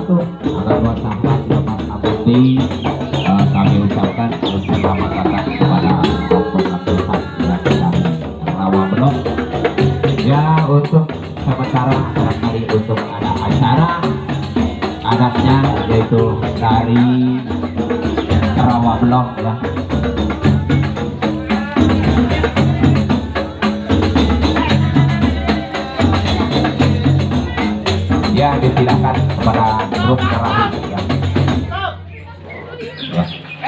wabarakatuh. Ada buat sahabat Bapak Abdi, kami ucapkan selamat datang kepada pengaturan yang sedang rawa belum. Ya, untuk sementara barangkali untuk ada acara adatnya yaitu dari rawa belum ya. Ya, disilakan kepada grup keramik ya.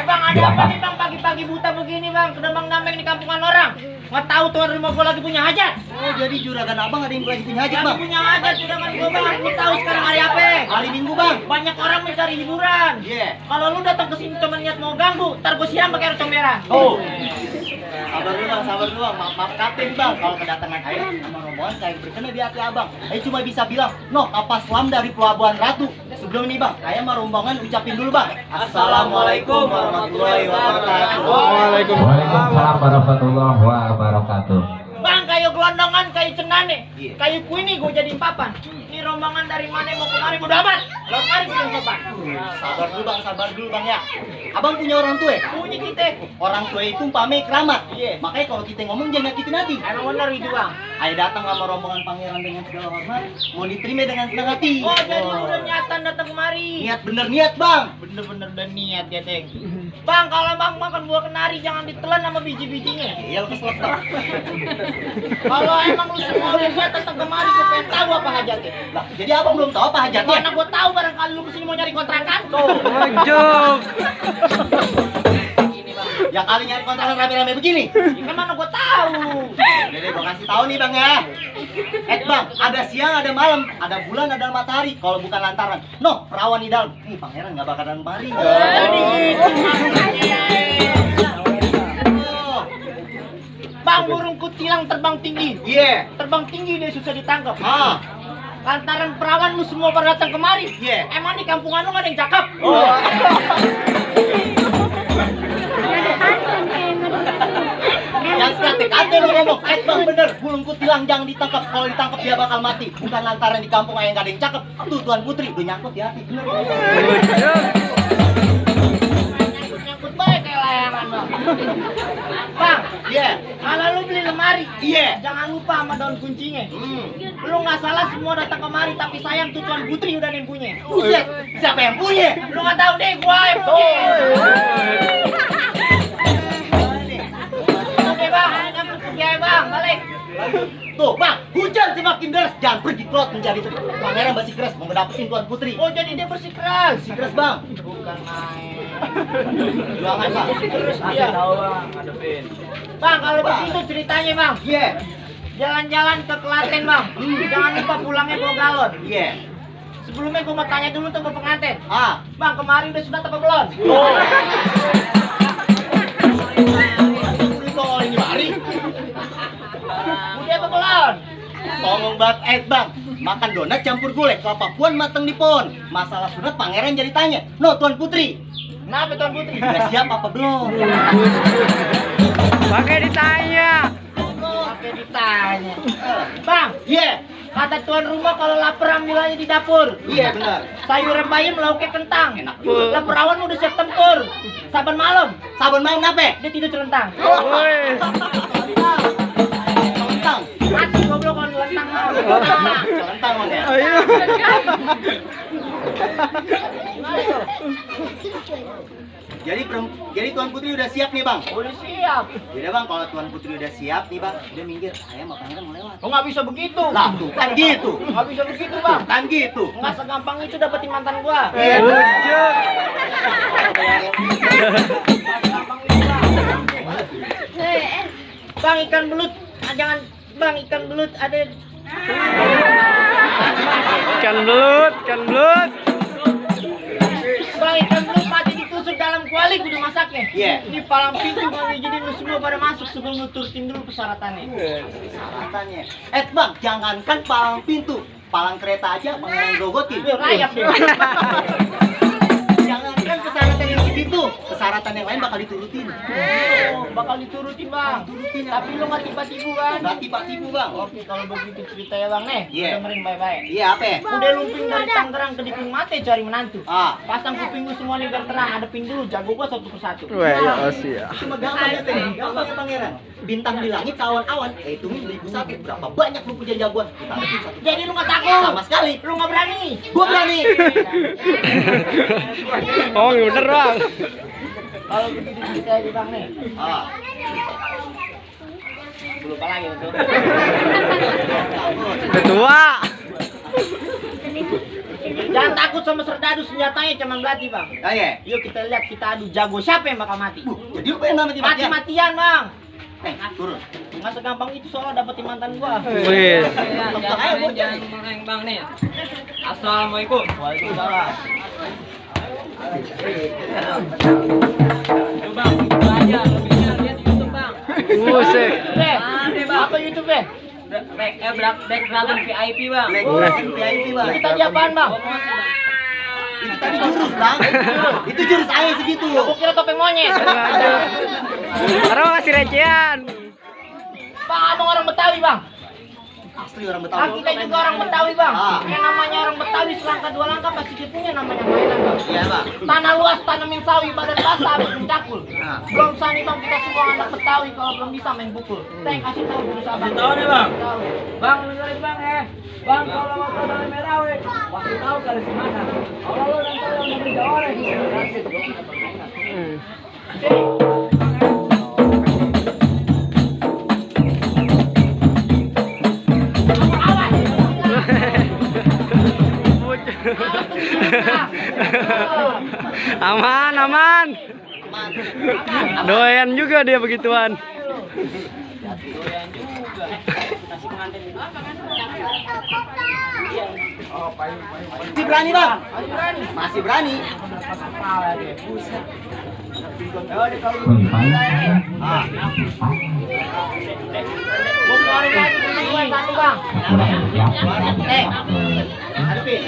Bang, ada apa nih bang pagi-pagi buta begini bang? Kedemang nameng di kampungan orang. Nggak tahu tuan rumah gua lagi punya hajat. Oh, jadi juragan abang ada yang lagi punya hajat, Lagi bang? punya hajat juragan gua bang. Lu tahu sekarang hari apa? Hari Minggu, bang. Banyak orang mencari hiburan. Iya. Kalau lu datang ke sini cuma niat mau ganggu, ntar gua siram pakai rocong merah. Oh. Sabar dulu bang. Maaf katin bang. Kalau kedatangan ayah sama rombongan saya berkenan di hati abang. Saya cuma bisa bilang, noh kapal selam dari Pelabuhan Ratu. Sebelum ini bang, ayah sama rombongan ucapin dulu bang. Assalamualaikum warahmatullahi wabarakatuh. Waalaikumsalam warahmatullahi wabarakatuh. Bang, kayu gelondongan, kayu cenane, Iya. kayu kuini gua jadiin papan. Ini rombongan dari mana mau kemari gua dapat. Lo kemari gua yang sopan. Sabar dulu bang ya. Abang punya orang tua ya? Punya kita. Orang tua itu umpamanya keramat. Iya. Makanya kalau kita ngomong jangan nyakitin hati. Emang bener itu bang. Ayah datang sama rombongan pangeran dengan segala hormat, mau diterima dengan senang hati. Oh, jadi udah niatan datang kemari. Niat bener niat bang. Bener-bener udah niat ya, Teng. Bang, kalau bang makan buah kenari jangan ditelan sama biji-bijinya. Iya lo keselak bang. Kalau emang lu semua udah niat datang kemari, gue pengen tahu apa hajatnya. Lah, jadi abang belum tahu apa hajatnya? Karena gue tahu barangkali lu kesini mau nyari kontrakan. Yang kali nyari kontrakan rame-rame begini. Ya, mana gue tahu. Jadi gua kasih tahu nih bang ya. Bang, ada siang, ada malam, ada bulan, ada matahari. Kalau bukan lantaran, no perawan di dalam. Nih pangeran nggak bakalan mari. Jadi itu maksudnya. Bang, burung kutilang terbang tinggi. Iya. Terbang tinggi dia susah ditangkap. Ah. Lantaran perawan lu semua pada datang kemari. Iya. Emang di kampungan lu nggak ada yang cakep? Oh. Yang sekate-kate lu ngomong, bang bener, burung kutilang jangan ditangkap. Kalau ditangkap dia bakal mati. Bukan lantaran di kampung ayah nggak ada yang cakep. Tuh Tuan Putri, udah nyangkut di hati. Bener. Nyangkut baik kayak layangan bang. Bang, Iya. kalau lu beli lemari, Iya. jangan lupa sama daun kuncinya. Hmm. Lu nggak salah semua datang kemari, tapi sayang tuh Tuan Putri udah yang punya. Buset, siapa yang punya? Lu nggak tahu deh, gua yang punya. Oke bang, yang punya bang, balik. Tuh bang, hujan semakin deras. Jangan pergi ke laut mencari pangeran Basikeras mau ngedapetin Tuan Putri. Oh jadi dia bersikeras. Basikeras bang. Bukan main. Jualan bang. Bersikeras dia. Bang, kalau begitu ceritanya bang. Iya. Jalan-jalan ke Klaten bang. Jangan lupa pulangnya bawa galon. Iya. Sebelumnya gua mau tanya dulu tuh ke pengantin. Ah. Bang, kemarin udah sunat apa belum? Oh. Kalau ini mari. Udah apa belum? Ngomong banget bang. Makan donat campur gulai, kelapa puan mateng di pohon. Masalah sunat pangeran jadi tanya. No Tuan Putri, Kenapa Tuan Putri? udah siap apa belum? Pakai ditanya. Pakai ditanya. Bang, Iya. kata tuan rumah kalau lapar ambil aja di dapur. Iya benar. Sayuran bayam, lauknya kentang. Enak. Lah perawan udah siap tempur. Saban malam, Sabun malam apa? dia tidur celentang. Woi. Celentang. Mati goblok kalau celentang mau. Celentang mas ya. Ayo. Jadi Tuan Putri udah siap nih bang. Udah siap. Yaudah bang, kalau Tuan Putri udah siap nih bang, udah minggir. Ayah sama pangeran mau lewat. Oh nggak bisa begitu. Lah tuh kan gitu. Nggak bisa begitu bang. Kan gitu. Nggak segampang itu dapetin mantan gua. Iya. Bang ikan belut, jangan bang ikan belut ada. Ikan belut, ikan belut. Bang ikan belut mati ditusuk dalam kuali udah masaknya. Iya. Di palang pintu bang, jadi lu semua pada masuk sebelum lu turutin dulu persyaratannya. Syaratannya. Bang, jangankan palang pintu, palang kereta aja pangeran grogotin. Dia rayap dia. Jangankan persyaratan yang segitu, persyaratan persyaratan yang lain bakal diturutin. Oh, bakal diturutin bang. Turutin ya. Tapi lu nggak tiba-tiba kan? Nggak tiba-tiba bang. Oke, kalau begitu cerita ya bang nih. Iya. Dengerin baik-baik. Iya apa ya? Udah lumping dari Tangerang ke Dikung Mate cari menantu. Ah, Pasang kuping lu semua nih biar terang. Hadapin dulu, jago gua satu persatu. Wah, ya Asia. cuma gampang ya teh. Gampang ya pangeran. Bintang di langit awan-awan. Hitungin 1001. Berapa banyak lu punya jagoan? Kita hadapin satu. Jadi lu nggak takut? Sama sekali. Lu nggak berani? Gua berani. Oh, bener bang. Kalau begitu cerita ya bang nih. Ah, Lu lupa lagi betul. Ketua. Jangan takut sama serdadu, senjatanya cuma belati bang. kayak. Yuk kita lihat, kita adu jago siapa yang bakal mati. Jadi lu pengen mati-matian? Mati-matian bang. Turun. Nggak segampang itu soalnya dapetin mantan gua. Wih. Jangan meneng bang nih. Assalamualaikum. Waalaikumsalam. Tuh bang, itu aja. Lebihnya lihat YouTube bang. Buset. Apa YouTube bang? Black Dragon VIP bang. Black Dragon VIP bang. Itu tadi apaan bang? Itu tadi jurus bang. Itu jurus aja segitu. Aku kira topeng monyet. Orang kasih recehan. Bang, abang orang Betawi bang. Asli orang Ah, Betawi. kita juga orang Betawi bang. Ah. Yang namanya orang Betawi selangkah dua langkah pasti dia punya namanya mainan bang. Iya bang. Tanah luas tanamin sawi badan basah habis mencakul. Nah. Belum sani bang kita semua anak Betawi kalau belum bisa main pukul. Teng kasih tahu jurus abang. Kasih tahu nih, Bang. Tahu. Bang, dengerin bang Bang, kalau waktu dari merah pasti tahu kali si mana. Kalau lo nanti yang mau beli orang kasih Aman, aman. Doyan juga dia begituan. Masih berani bang? Masih berani. Ah, Gua keluarin lagi centeng gua satu bang. Centeng. hadapin.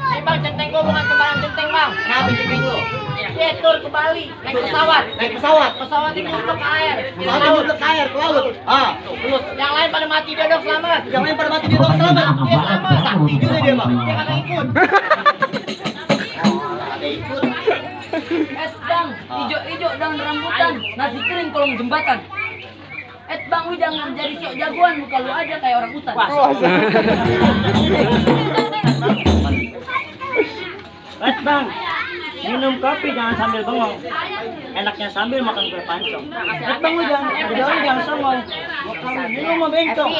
Nih bang, centeng gua bukan sembarang centeng bang. Kenapa jemping lu? Dia tur ke Bali naik pesawat. Naik pesawat. Pesawat itu ke air. Pesawat nyemplung ke air, ke laut. Ah, Terus yang lain pada mati dia dong selamat. yang lain pada mati dia dong selamat. Dia selamat. Sakti juga dia bang. Dia kagak ikut. Ada ikut. Bang, ijo-ijo daun rambutan, nasi kering kolong jembatan. Bang, lu jangan jadi sok jagoan, muka lu aja kayak orang hutan. Bang, minum kopi jangan sambil bengong. Enaknya sambil makan kue pancong. Bang, lu jangan jangan songong. Lu mau bencong.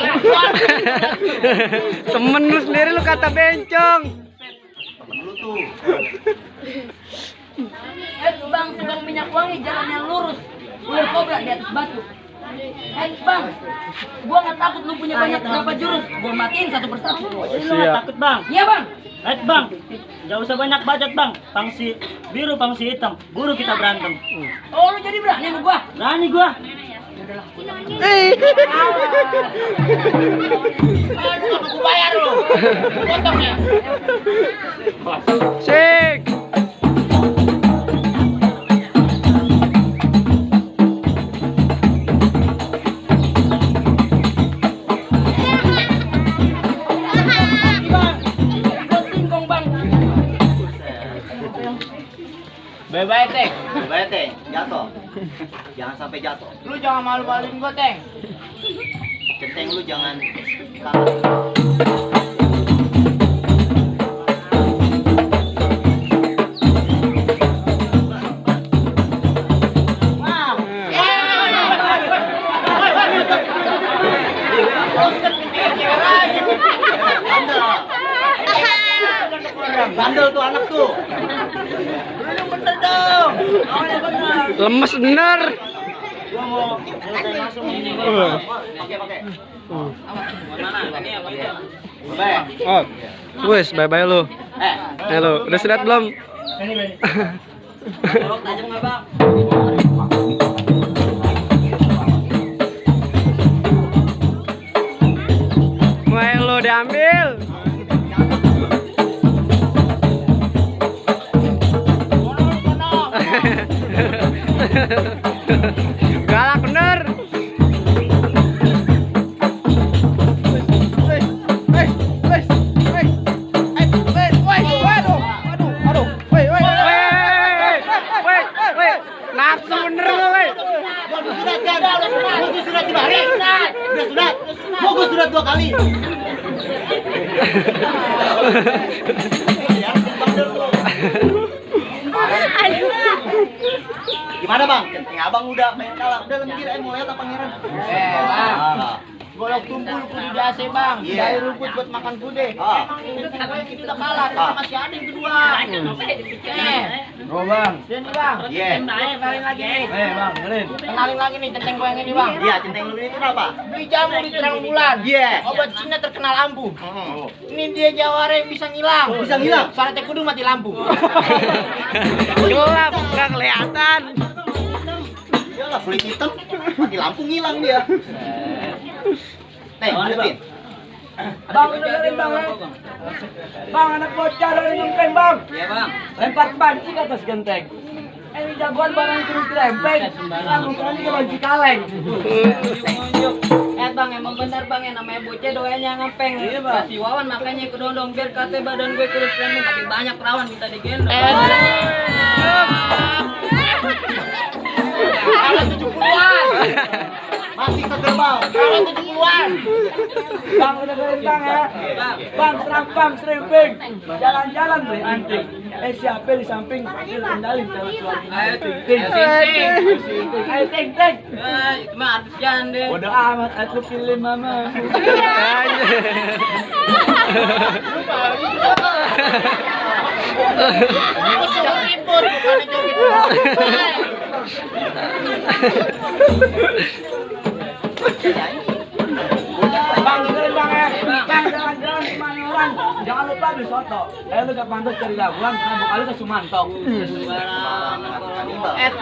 Temen lu sendiri lu kata bencong. Temen lu tuh. Bang, tukang minyak wangi jalan yang lurus, ular kobra di atas batu. Bang, gua nggak takut lu punya banyak berapa jurus, gua matiin satu persatu. Jadi lu nggak takut bang? Iya bang. Bang, gak usah banyak bacot bang. Pangsi biru, pangsi hitam. Buru kita berantem. Oh lu jadi berani sama gua? Berani gua. Aduh, kakak gua bayar lu. Potongnya. Sik. Gua singkong bang. Bye-bye, Teng. Coba teh, jatuh. Jangan sampai jatuh. Lu jangan malu-maluin gua, Teng. Centeng lu jangan kalah. Bandel tuh anak tuh. Lu bener dong. Lemes bener. Gua mau selesai masuk ini. Pakai. Coba ya. Oh. Wes, bye-bye lu. Halo, udah sedat belum? Tolong tajam nggak bang? Wah, lu diambil. Mau surat di bari. Udah sunat. Mau surat 2 kali. Ya, bener lu. Gimana bang? Kenting abang udah main kalah. Udah lembir mau lihat apa pangeran? Bang. Golok tumpul kudu di AC bang. Iya. Dari rumput buat makan kude. Emang ini kita udah kalah. Kita masih ada yang kedua. Oh bang. Sini bang. Iya. Kenalin lagi nih. Bang, dengerin. Kenalin lagi nih centeng gue yang ini bang. Iya, centeng lu itu apa? Beli jamu di terang bulan. Iya. Obat Cina terkenal ampuh. Ini dia jawara yang bisa ngilang. Bisa ngilang? Syaratnya kudu mati lampu. Gelap, nggak kelihatan. Iyalah kulit hitam, mati lampu ngilang dia. Lanjutin. Bang, dengerin bang. Bang, anak bocah dari genteng bang. Iya bang. Lempar banci ke atas genteng. Ini jagoan barang terus dilempeng. Langsung kali ke banci kaleng. Bang, emang benar bang yang namanya bocah doanya ngepeng. Iya, Bang. Kasih wawan makanya ikut dondong biar kata badan gue kurus keren tapi banyak perawan kita digendong. Kalau 70-an. Masih seger bang. Kalau 70-an. Bang, dengerin bang ya. Bang, serampang, seremping. Jalan-jalan beli anting. Siapa di samping? Dia kendali jalan suami. Ayo ting Ayo ting ting. itu mah artis jande. Bodoh amat, aku pilih mama. Aku suruh ribut bukan joget. Bang, dengerin bang ya. Bang, jalan-jalan kemana orang. Jangan lupa beli soto. Lu gak pantas cari labuan, nambah kali ke Sumantok.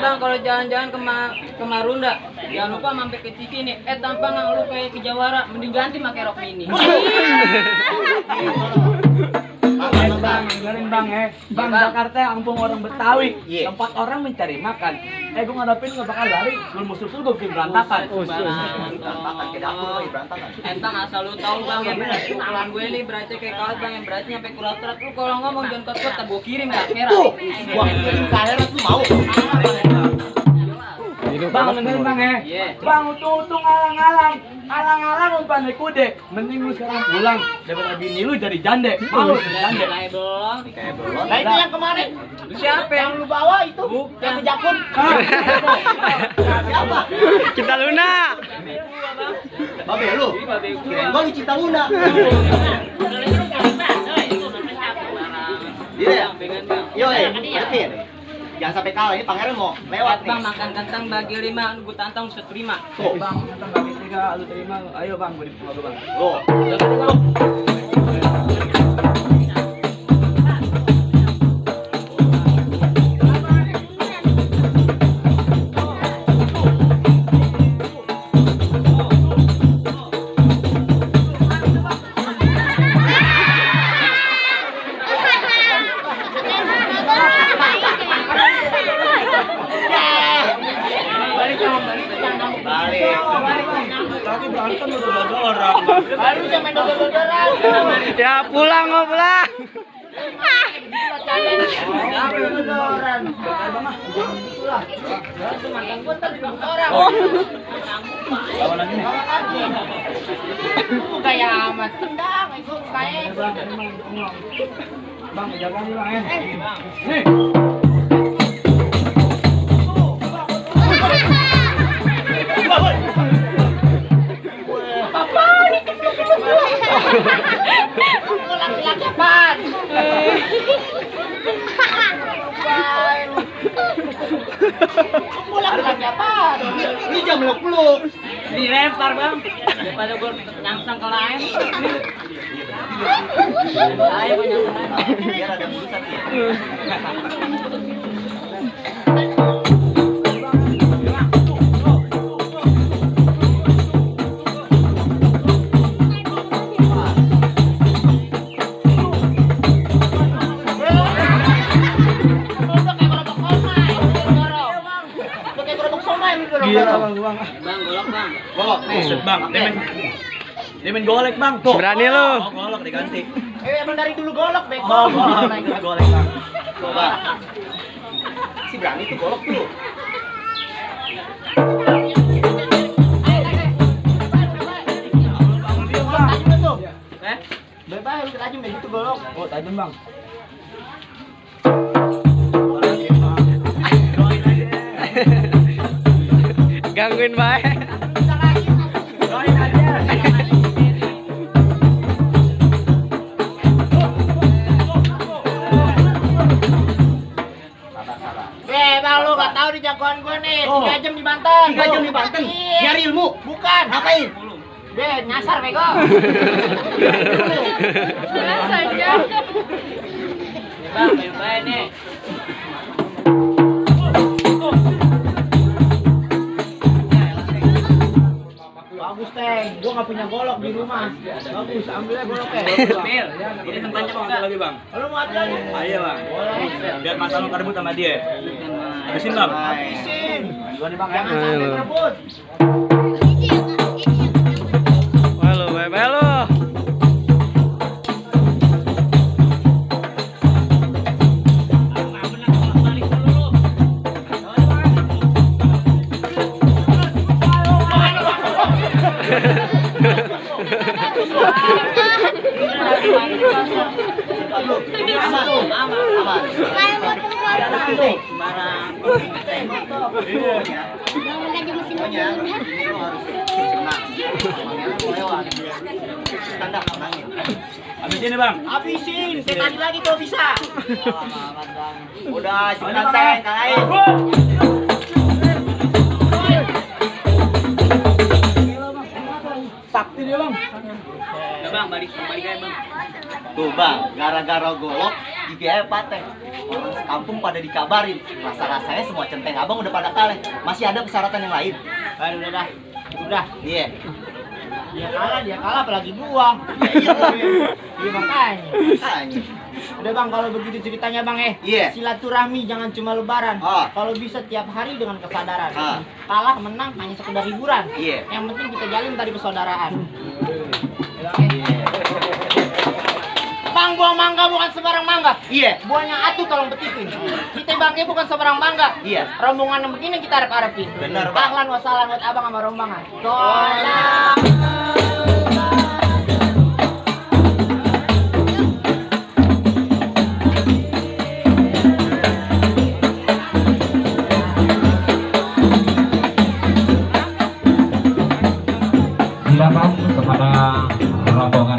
Bang kalau jalan-jalan ke Marunda jangan lupa mampir ke TV nih. Tanpa nggak lu kayak ke Jawara mending ganti pakai rok mini. Bang, dengerin bang ya. Bang, Jakarta ampung orang Betawi. Iya. Tempat orang mencari makan. Gue ngadepin gak bakal lari. Belum musuh-musuh gue bikin berantakan. Berantakan ke dapur lagi berantakan. Entang asal lu tahu bang ya pukulan gue nih beratnya kayak kawat bang yang beratnya sampai kurat-kurat lu kalau ngomong jangan kuat-kuat tak gue kirim gak merah. Wah, kaherat lu mau. Bang, dengerin bang ya. Iya. Bang, utung-utung alang-alang. Alang-alang umpan kude. Mending lu sekarang pulang. Daripada bini lu jadi jande. Mau jadi jande. Kayak belum. Nah itu yang kemarin. Siapa Yang lu bawa itu. Yang ke Jakun. Siapa? Kita Luna. Babe lu. Kirain gua lu Cinta Luna. Iya. Yo, hadapin. Jangan sampai kalah, ini pangeran mau lewat nih. Bang makan kentang bagi 5, gue tantang bisa terima. Tuh. Bang, kata bagi 3, lu terima. Ayo bang, gue dipukul bang. Tuh. Balik. Lagi berantem udah ada orang. Baru jangan main dodol-dodolan. Ya pulang mau pulang. Dodol-dodolan. Itu makan gua tadi dibungkus orang. Lawan lagi nih. Lu kayak amat tendang, itu kayak. Bang, jaga nih bang ya. Nih. Lu laki-laki apaan? Lu laki-laki apaan? Ini jam meluk-meluk. Dilempar bang. Daripada gue nyangsang ke lain. Ayo gue nyangsang lain. Biar ada urusan ya. Gila bang, bang. Bang golok bang. Golok nih. Buset bang, dia main golek bang. Tuh. Berani lu. Oh, golok diganti. Emang dari dulu golok, bego. Oh, golek bang. Coba. Si berani tuh golok tuh. tuh bang. Gangguin baik. Bang lu gak tahu di jagoan gue nih. 3 jam di Banten. 3 jam di Banten. Iya. Nyari ilmu. Bukan. Ngapain? Deh, nyasar bego. Bang, baik nih. Bagus, Teng. Gua nggak punya golok di rumah. Bagus, ambil aja goloknya. Ambil. Ini tempatnya mau ambil lagi bang. Lu mau ambil lagi? Ayo bang. Boleh. Biar masa lu kerebut sama dia. Habisin bang. Habisin. Gua nih Bang ya. Jangan sampai kerebut. Halo, bye-bye lo. Habisin nih bang. Habisin. Sekali lagi tuh bisa. Udah cepetan Teng, kalahin. Sakti dia, Bang. Udah bang, balik aja bang. Tuh Bang, gara-gara golok IGF Teng. Orang sekampung pada dikabarin. Rasa-rasanya semua centeng abang udah pada kalah. Masih ada persyaratan yang lain. Aduh, udah dah. Udah. Iya. Dia kalah apalagi gua. Iya makanya. Makanya. Udah Bang, kalau begitu ceritanya Bang Iya. silaturahmi jangan cuma lebaran. Ah. Kalau bisa tiap hari dengan kesadaran. Ah. Kalah menang hanya sekedar hiburan. Iya. Yang penting kita jalin tadi persaudaraan. Bang, buah mangga bukan sebarang mangga. Iya. Buahnya atuh tolong betipin. Kita bangke bukan sebarang mangga. Iya. Rombongan yang begini kita harap-harapin. Bener, Bang. Ahlan wassalam buat abang sama rombongan. Tolak. Silakan kepada rombongan